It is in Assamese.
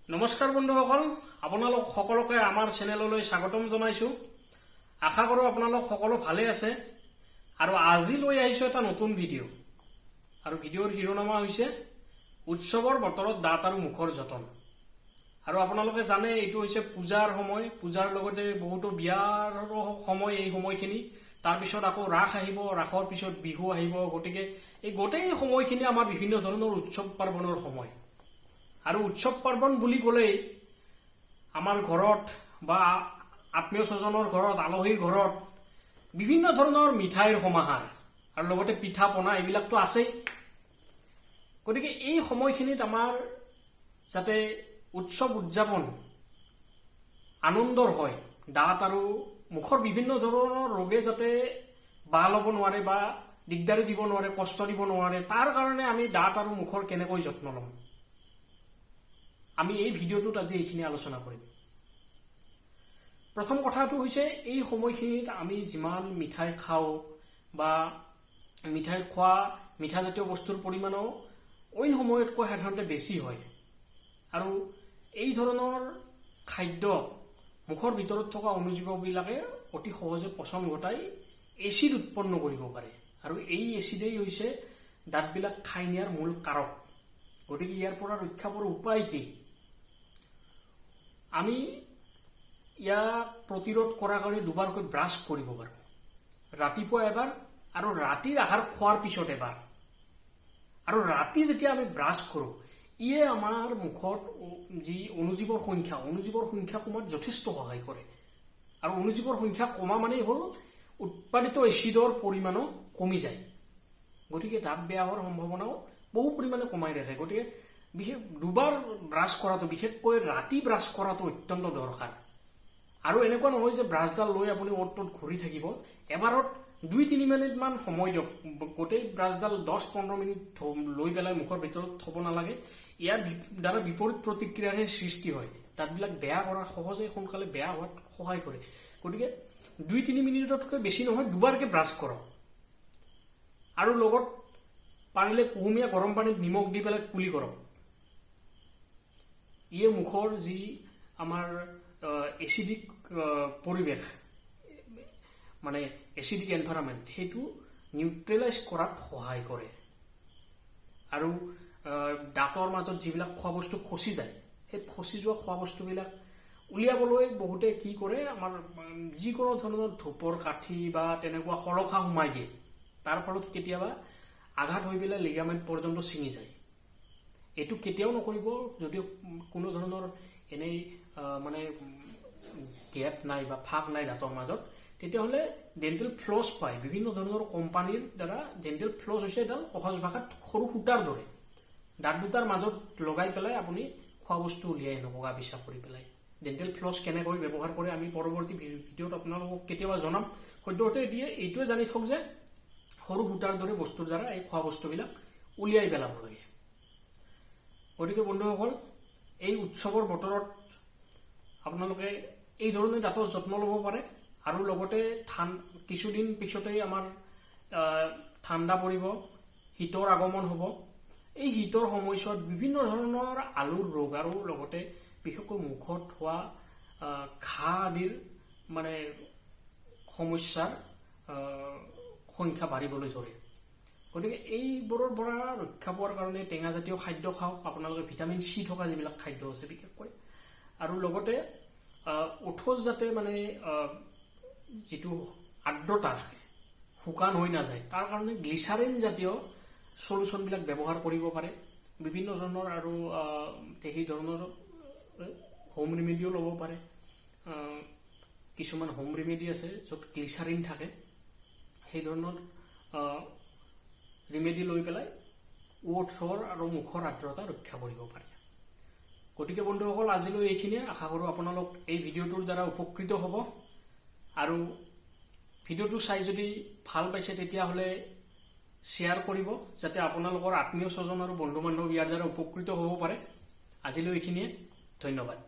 নমস্কাৰ বন্ধুসকল, আপোনালোক সকলোকে আমাৰ চেনেললৈ স্বাগতম জনাইছোঁ। আশা কৰোঁ আপোনালোক সকলো ভালে আছে। আৰু আজি লৈ আহিছোঁ এটা নতুন ভিডিঅ' আৰু ভিডিঅ'ৰ শিৰোনামা হৈছে উৎসৱৰ বতৰত দাঁত আৰু মুখৰ যতন। আৰু আপোনালোকে জানে, এইটো হৈছে পূজাৰ সময়। পূজাৰ লগতে বহুতো বিয়াৰো সময় এই সময়খিনি। তাৰপিছত আকৌ ৰাস আহিব, ৰাসৰ পিছত বিহু আহিব। গতিকে এই গোটেই সময়খিনি আমাৰ বিভিন্ন ধৰণৰ উৎসৱ পাৰ্বণৰ সময়। আৰু উৎসৱ পাৰ্বণ বুলি ক'লেই আমাৰ ঘৰত বা আত্মীয় স্বজনৰ ঘৰত, আলহীৰ ঘৰত বিভিন্ন ধৰণৰ মিঠাইৰ সমাহাৰ আৰু লগতে পিঠা পনা এইবিলাকতো আছেই। গতিকে এই সময়খিনিত আমাৰ যাতে উৎসৱ উদযাপন আনন্দৰ হয়, দাঁত আৰু মুখৰ বিভিন্ন ধৰণৰ ৰোগে যাতে বাহ ল'ব নোৱাৰে বা দিগদাৰি দিব নোৱাৰে, কষ্ট দিব নোৱাৰে, তাৰ কাৰণে আমি দাঁত আৰু মুখৰ কেনেকৈ যত্ন ল'ম, আমি এই ভিডিঅ'টোত আজি এইখিনি আলোচনা কৰিম। প্ৰথম কথাটো হৈছে, এই সময়খিনিত আমি যিমান মিঠাই খাওঁ বা মিঠাই খোৱা, মিঠাজাতীয় বস্তুৰ পৰিমাণো অইন সময়তকৈ সাধাৰণতে বেছি হয়। আৰু এই ধৰণৰ খাদ্য মুখৰ ভিতৰত থকা অণুজীৱবিলাকে অতি সহজে পচন ঘটাই এচিড উৎপন্ন কৰিব পাৰে। আৰু এই এচিডেই হৈছে দাঁতবিলাক খাই নিয়াৰ মূল কাৰক। গতিকে ইয়াৰ পৰা ৰক্ষা পোৱাৰ উপায় কি? আমি ইয়াক প্ৰতিৰোধ কৰাৰ কাৰণে দুবাৰকৈ ব্ৰাছ কৰিব পাৰোঁ, ৰাতিপুৱা এবাৰ আৰু ৰাতিৰ আহাৰ খোৱাৰ পিছত এবাৰ। আৰু ৰাতি যেতিয়া আমি ব্ৰাছ কৰোঁ, ইয়ে আমাৰ মুখত যি অণুজীৱৰ সংখ্যা কমাত যথেষ্ট সহায় কৰে। আৰু অণুজীৱৰ সংখ্যা কমা মানেই হ'ল উৎপাদিত এচিডৰ পৰিমাণো কমি যায়। গতিকে দাঁত বেয়া হোৱাৰ সম্ভাৱনাও বহু পৰিমাণে কমাই ৰাখে। গতিকে বিশেষ দুবাৰ ব্ৰাছ কৰাটো, বিশেষকৈ ৰাতি ব্ৰাছ কৰাটো অত্যন্ত দৰকাৰ। আৰু এনেকুৱা নহয় যে ব্ৰাছডাল লৈ আপুনি অ'ত ত'ত ঘূৰি থাকিব। এবাৰত 2-3 মিনিটমান সময় দিয়ক। গোটেই ব্ৰাছডাল 10-15 মিনিট লৈ পেলাই মুখৰ ভিতৰত থ'ব নালাগে। ইয়াৰ দ্বাৰা বিপৰীত প্ৰতিক্ৰিয়াৰহে সৃষ্টি হয়। দাঁতবিলাক বেয়া কৰা, সহজে সোনকালে বেয়া হোৱাত সহায় কৰে। গতিকে 2-3 মিনিটতকৈ বেছি নহয়, দুবাৰকৈ ব্ৰাছ কৰক। আৰু লগত পাৰিলে কুহুমীয়া গৰম পানীত নিমখ দি পেলাই কুলি কৰক। ইয়ে মুখৰ যি আমাৰ এচিডিক পৰিৱেশ, মানে এচিডিক এনভাইৰনমেণ্ট, সেইটো নিউট্ৰেলাইজ কৰাত সহায় কৰে। আৰু দাঁতৰ মাজত যিবিলাক খোৱা বস্তু ফচি যায়, সেই ফচি যোৱা খোৱা বস্তুবিলাক উলিয়াবলৈ বহুতে কি কৰে, আমাৰ যিকোনো ধৰণৰ ধূপৰ কাঠি বা তেনেকুৱা শলখা সোমাই দিয়ে। তাৰ ফলত কেতিয়াবা আঘাত হৈ পেলাই লিগামেণ্ট পৰ্যন্ত ছিঙি যায়। এইটো কেতিয়াও নকৰিব। যদি কোনো ধৰণৰ এনেই মানে গেপ নাই বা ফাঁক নাই দাঁতৰ মাজত, তেতিয়াহ'লে ডেণ্টেল ফ্লছ পায় বিভিন্ন ধৰণৰ কোম্পানীৰ দ্বাৰা। ডেণ্টেল ফ্লছ হৈছে এডাল সহজ ভাষাত সৰু সূতাৰ দৰে। দাঁত দুটাৰ মাজত লগাই পেলাই আপুনি খোৱা বস্তু উলিয়াই আনক অগা পিছা কৰি পেলাই। ডেণ্টেল ফ্লছ কেনেকৈ ব্যৱহাৰ কৰে, আমি পৰৱৰ্তী ভিডিঅ'ত আপোনালোকক কেতিয়াবা জনাম। সদ্যহতে এতিয়া এইটোৱে জানি থওক যে সৰু সূতাৰ দৰে বস্তুৰ দ্বাৰা এই খোৱা বস্তুবিলাক উলিয়াই পেলাব লাগে। গতিকে বন্ধুসকল, এই উৎসৱৰ বতৰত আপোনালোকে এই ধৰণে দাঁতৰ যত্ন ল'ব পাৰে। আৰু লগতে কিছুদিন পিছতেই আমাৰ ঠাণ্ডা পৰিব, শীতৰ আগমন হ'ব। এই শীতৰ সময়ছোৱাত বিভিন্ন ধৰণৰ আলুৰ ৰোগ আৰু লগতে বিশেষকৈ মুখত হোৱা ঘাঁ আদিৰ মানে সমস্যাৰ সংখ্যা বাঢ়িবলৈ ধৰে। গতিকে এইবোৰৰ পৰা ৰক্ষা পোৱাৰ কাৰণে টেঙাজাতীয় খাদ্য খাওক আপোনালোকে, ভিটামিন চি থকা যিবিলাক খাদ্য আছে বিশেষকৈ। আৰু লগতে ওঠৰ যাতে মানে যিটো আৰ্দ্ৰতা ৰাখে, শুকান হৈ নাযায়, তাৰ কাৰণে গ্লিচাৰিন জাতীয় চলুচনবিলাক ব্যৱহাৰ কৰিব পাৰে বিভিন্ন ধৰণৰ। আৰু সেই ধৰণৰ হোম ৰেমেডিও ল'ব পাৰে। কিছুমান হোম ৰেমেডি আছে য'ত গ্লিচাৰিন থাকে। সেই ধৰণৰ ৰেমেডি লৈ পেলাই ওঠৰ আৰু মুখৰ আৰ্দ্ৰতা ৰক্ষা কৰিব পাৰে। গতিকে বন্ধুসকল, আজিলৈ এইখিনিয়ে। আশা কৰোঁ আপোনালোক এই ভিডিঅ'টোৰ দ্বাৰা উপকৃত হ'ব। আৰু ভিডিঅ'টো চাই যদি ভাল পাইছে, তেতিয়াহ'লে শ্বেয়াৰ কৰিব, যাতে আপোনালোকৰ আত্মীয় স্বজন আৰু বন্ধু বান্ধৱ ইয়াৰ দ্বাৰা উপকৃত হ'ব পাৰে। আজিলৈ এইখিনিয়ে, ধন্যবাদ।